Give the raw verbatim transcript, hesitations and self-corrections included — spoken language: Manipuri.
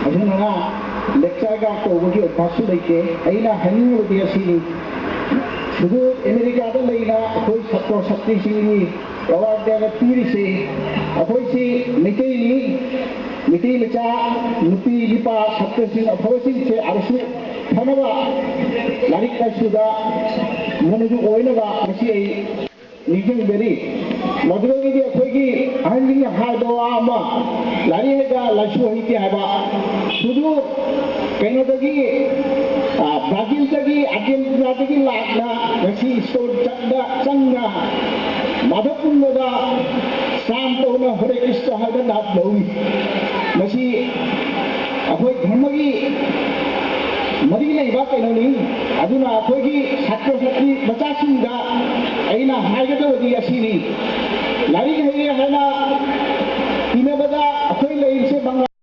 ꯑꯗꯨꯅ lecture ꯒ ꯇꯧꯕꯒꯤ ꯑꯣꯏꯊꯥꯛꯁꯨ ꯂꯩꯇꯦ꯫ ꯑꯩꯅ ꯍꯥꯏꯅꯤꯡꯕꯗꯤ ꯑꯁꯤꯅꯤ, ꯁꯨꯗꯨ ꯑꯃꯦꯔꯤꯀꯥꯗ ꯂꯩꯅ ꯑꯩꯈꯣꯏ ꯁꯥꯇ꯭ꯔ ꯁꯥꯇ꯭ꯔꯤꯁꯤꯡꯒꯤ ꯑꯦꯋꯥꯔꯗ ꯄꯤꯔꯤꯁꯦ, ꯑꯩꯈꯣꯏꯁꯤ ꯃꯩꯇꯩꯅꯤ, ꯃꯩꯇꯩ ꯃꯆꯥ, ꯅꯨꯄꯤ ꯅꯨꯄꯥ ꯁꯥꯇ꯭ꯔꯁꯤꯡ ꯑꯐꯕꯁꯤꯡꯁꯦ ꯑꯥꯗꯁꯨ ꯐꯅꯕ, ꯂꯥꯏꯔꯤꯛ ꯂꯥꯏꯁꯨꯗ ꯃꯣꯅꯣꯖꯨꯛ ꯑꯣꯏꯅꯕ ꯉꯁꯤ ꯑꯩ ꯅꯤꯡꯁꯤꯡꯖꯔꯤ꯫ ꯃꯗꯨꯗꯒꯤꯗꯤ ꯑꯩꯈꯣꯏꯒꯤ ꯑꯍꯟꯁꯤꯡꯅ ꯍꯥꯏꯕ ꯋꯥ ꯑꯃ, ꯂꯥꯏꯔꯤꯛ ꯍꯩꯕ ꯂꯥꯏꯁꯨ ꯍꯩꯇꯦ ꯍꯥꯏꯕ, ꯁꯨꯗꯨ ꯀꯩꯅꯣꯗꯒꯤ, ꯕ꯭ꯔꯥꯖꯤꯜꯗꯒꯤ, ꯑꯥꯔꯖꯦꯟꯇꯤꯅꯥꯗꯒꯤ ꯂꯥꯛꯅ ꯉꯁꯤ ꯏꯁꯇꯣꯟ ꯆꯠꯅ ꯆꯪꯅ ꯃꯥꯙꯕ ꯀꯨꯟꯗꯗ ꯆꯥꯟ ꯇꯧꯅ ꯍꯔꯦ ꯀ꯭ꯔꯤꯁꯅ ꯍꯥꯏꯕ ꯅꯥꯠ ꯂꯧꯏ꯫ ꯃꯁꯤ ꯑꯩꯈꯣꯏ ꯙꯔꯃꯒꯤ ꯃꯔꯤ ꯂꯩꯕ ꯀꯩꯅꯣꯅꯤ꯫ ꯑꯗꯨꯅ ꯑꯩꯈꯣꯏꯒꯤ ꯁꯥꯇ꯭ꯔ ꯁꯥꯇ꯭ꯔꯤ ꯃꯆꯥꯁꯤꯡꯗ ꯑꯩꯅ ꯍꯥꯏꯒꯗꯕꯗꯤ ꯑꯁꯤꯅꯤ, ꯂꯥꯏꯔꯤꯛ ꯍꯩꯔꯦ ꯍꯥꯏꯅ ꯇꯤꯟꯅꯕꯗ ꯑꯩꯈꯣꯏ ꯂꯩꯔꯤꯕꯁꯦ ꯃꯉꯥ